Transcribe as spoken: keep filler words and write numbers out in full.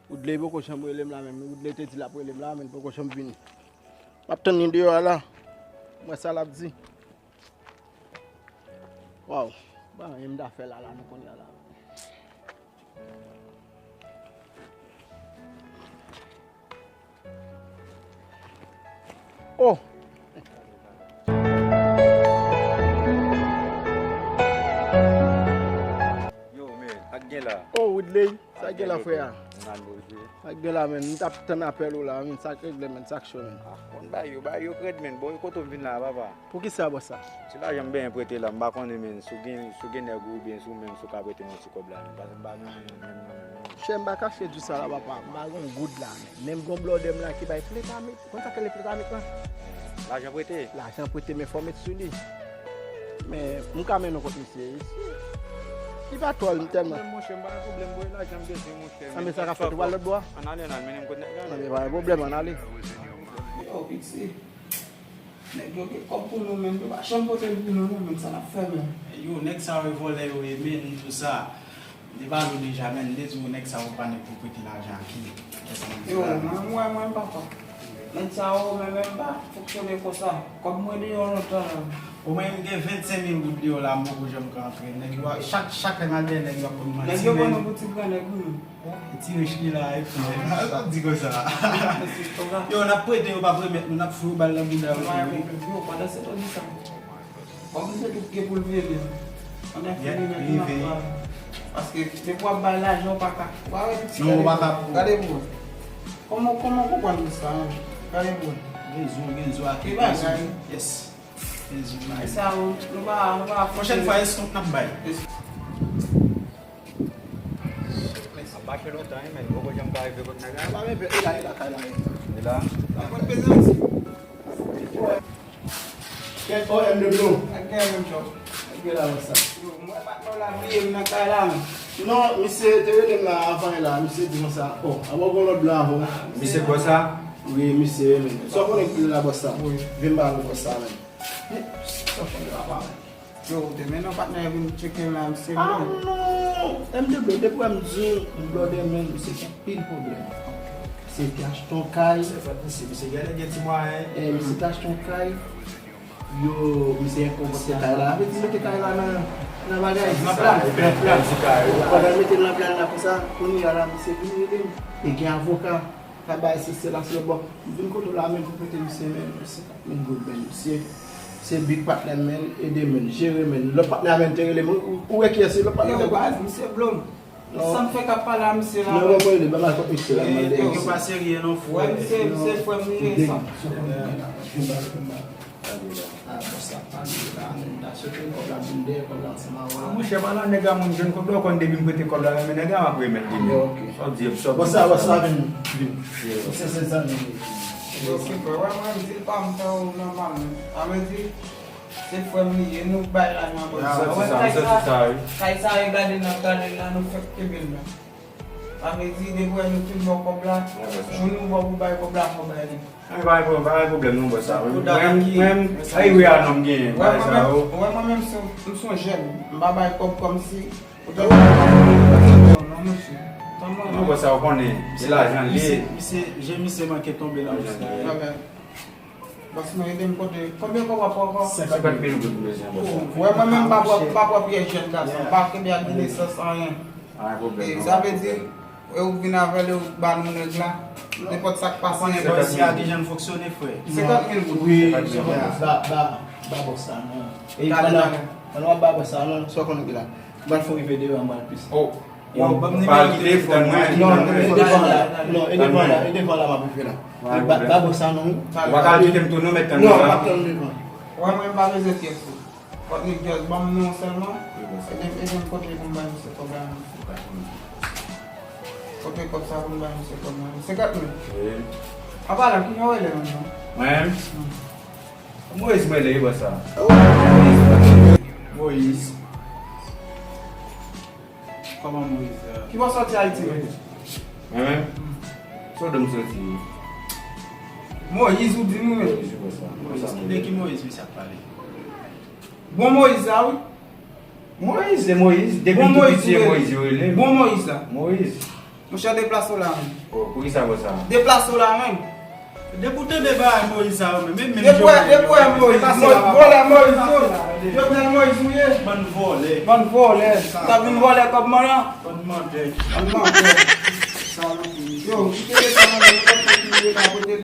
Woodley poko janm rele m la menm. Woodley te di l ap rele m la, men l poko janm vini. M ap tann li deyò a la. M wè sa l ap di. Waw. Bon, anyen m ta fè la, la, nou kounye a la. Oh! Yo, men, sa k gen la? Oh, Woodley, sa k gen la, frè a? Nan bouji. Sa k gen la, men, m t ap tann apèl ou la, men, sa k regle, men, sa k cho, men. Ah, konn bay yo, bay yo krèd, men. Bon, kote w vin la, papa? Poukisa, bòs sa? Ti lajan m benyen prete la, m pa konnen, men, si w gen, si w gen nèg ou oubyen si w menm, si w ka prete m yon ti kòb la, men, paske m pa gen anyen menm nan men m, non. Chè, m pa kache di sa la, papa, m pa gen yon goud la, men, men m gen yon blòdè m la ki bay fletamit. Konn sa k rele fletamit la? Lajan prete? Lajan prete, men fò w met sou li. Men, m ka mennen w kot misye. Li pa twò, li tèlman. Monchè, m pa gen pwoblèm, voye lajan m bezwen, monchè. Ah, men sa ka fèt, ou pral lòt bò a? Ann ale, ann al mennen m kot nèg la. Ah, men pa gen pwoblèm, ann ale. Yo, piti. Nèg yo gen kòb pou nou, men yo pa janm pote l pou nou, non, men sa n ap fè, men. Yo, nèg sa yo e vòlè yo ye, men, m di w sa. M te pale w deja, men, m te di w nèg sa yo pa nèg pou prete lajan a ki. Yo, mwen, mwen, mwen, papa. Nèg sa yo, men, men, m pa fonksyone konsa. Kòb mwen deyò lontan la. Omwen, m gen vennsenk mil goud deyò la, m poko janm ka antre. Nèg yo, chak, chak lè m al dèyè nèg yo ap ban m manti, men. Nèg yo pran nou pou ti grannèg, wi. Ti rich ki la, epi, sa w di konsa? Yo, n ap prete, yo p ap remèt nou, n ap foure bal nan bouda yo. Yo, pandan se tan di sa. Kòm misye tout gen pou l veye li. Ann fini nèt, nou ap pale. Paske depi w ap bay lajan, ou pa ka. Ou pa wè piti. Non, ou pa ka. Gade pou wè. Kòman, kòman w konprann sa, hein? Gade pou wè. Gen zo, gen zo ak gen zo. Yes. Gen zo. Bagay sa, nou pa, nou pa. Pwochèn fwa, eskonp n ap bay. Ap mache lontan, wi, men poko janm ka rive kot nèg la. Pa men pè, e la, e la, kay la, e. E la? Kèt O M W. Ak gen menm chòp. Ak gen la, sa. Yo, mwen pa t nan la bliye m nan kay la, men. Non, misye te rele m la avan la, misye di konsa, oh, avan w gon lòt blan avan w. Misye bòs sa? Wi, misye, men. Sa w konnen ki la bòs sa? Wi. Vin ba nou bòs sa, men. Sa w konnen la pa, men. Yo, demen non patnè vin tcheke m la, misye. Ah non! M W, depi w wè m di w, m blòdè, men misye gen anpil pwoblèm. Misye te achte yon kay. Se fèt misye, misye genlè gen ti mwayen. Eh, misye te achte yon kay. Yo, misye enkonpòte kay la. Vle di mete kay la nan, nan bagay, nan plan, nan plan. Pandan l mete l nan plan la konsa, kounye a la, misye vin rele m. E gen avoka. Ka bay se, se la, se lòt bò. M vin kote w la menm pou prete misye menm senkant mil goud menm. Misye, se big patnè m menm, ede m menm, jere menm. Lòt patnè a menm te rele m, ou, ou wè kiyès se lòt patnè a? Yo, baz, misye blo m. Sa m fè k ap pale a misye la. Non, non, mwen rele, ban m al kot misye la, mande. Yo, yo pa serye non, frè. Wè, misye, misye frè m li ye, sa. Gade la. Ah, bòs la pa vle la, men m ta swete kòb la vin dèyè kòb la ansanm avè w. Ah, monchè, pa la nèg la, moun jwenn kòb la, ou konn depi m prete kòb la, men nèg la m ap remèt li menm. Ok. Sa w di, sa w di. Bòs la, bòs la vin, vin. Se, se zanmi li. Yo, ki fè, wè, mwen di l pa m fè ou nòmal, men. Sa vle di, se frè m li ye, nou bay lajan bòs la. Wè, kay sa, kay sa, yo gade n ap gade l la, nou fèk kenbe l la. Sa vle di, depi w wè nou fin ba w kòb la, jou nou ba w pou bay kòb la, fò w bay li. Ay, pa gen pwoblèm, pa gen pwoblèm non, bòs sa. Mwen, mwen, ay, wi, a non, m genyen, bagay sa yo. Wè, mwen menm, m se yon jèn, m pa bay kòb kòmsi, ou te non, non, mesye. Non, bòs sa, ou konnen, se lajan l ye. Misye, misye, je misye manke tonbe nan misye. Bòs mwen, ede m konte. Konbyen kòb w ap pran ankò? Senkant mil goud m bezwen, bòs. Wè, mwen menm, m pa pran, m pa pran pyès jèn gason. M pa kenbe ak de nesans, anyen. Pa gen pwoblèm, non. Sa vle di, e ou k vin avè l, e ou k ba nou nèg la. Nenpòt sa k pase. Ou konnen bòs sa, kijan l fonksyone, frè? Senkant mil goud. Wi, senkant mil goud. Ba, ba, ba bòs sa, non. E pandan, pandan w ap ba bòs sa, non, sa w konnen ki la. M pral fè w rive deyò a, m pral plis. Oh. Yo, ban m nimewo telefòn mwen. Non, e devan la. Non, e devan la. E devan la m ap rive la. Ba, ba bòs sa non. Ou pa ka kite m tou non, mèt tann. Non, m ap tann devan. Wè, mwen m pa bezwen pyès tou. Fòk nèg just ban m non sèlman. Ede m, ede m kote pou m bay misye kòb la non. Kote kòb sa pou m bay misye kòb la non. Senkant mil. Wi. Apa la, kijan w rele menm non? Mwen? Moyiz mwen rele wi bòs sa. Moyiz. Kòman Moyiz, euh? Ki bò w sòti Ayiti menm? Mwen menm? Sodòm sòti. Moyiz ou di nou menm? Moyiz, wi, sa. Moyiz, de ki Moyiz misye ap pale? Bon Moyiz la, wi. Moyiz, se Moyiz. Depi m tou piti, se Moyiz yo rele m. Bon Moyiz la. Moyiz. Monchè, deplase w la menm. Oh, poukisa konsa? Deplase w la menm. Depi w tande bagay Moyiz sa yo menm, menm Depi w depi w Moyiz, Moyiz, vòlè Moyiz, Jovenel Moyiz ou ye. Bann vòlè. Bann vòlè. Sa vin vòlè kòb manman. Bann mantè. Bann mantè. Yo, kite leta manman, nou pa kite leta kote.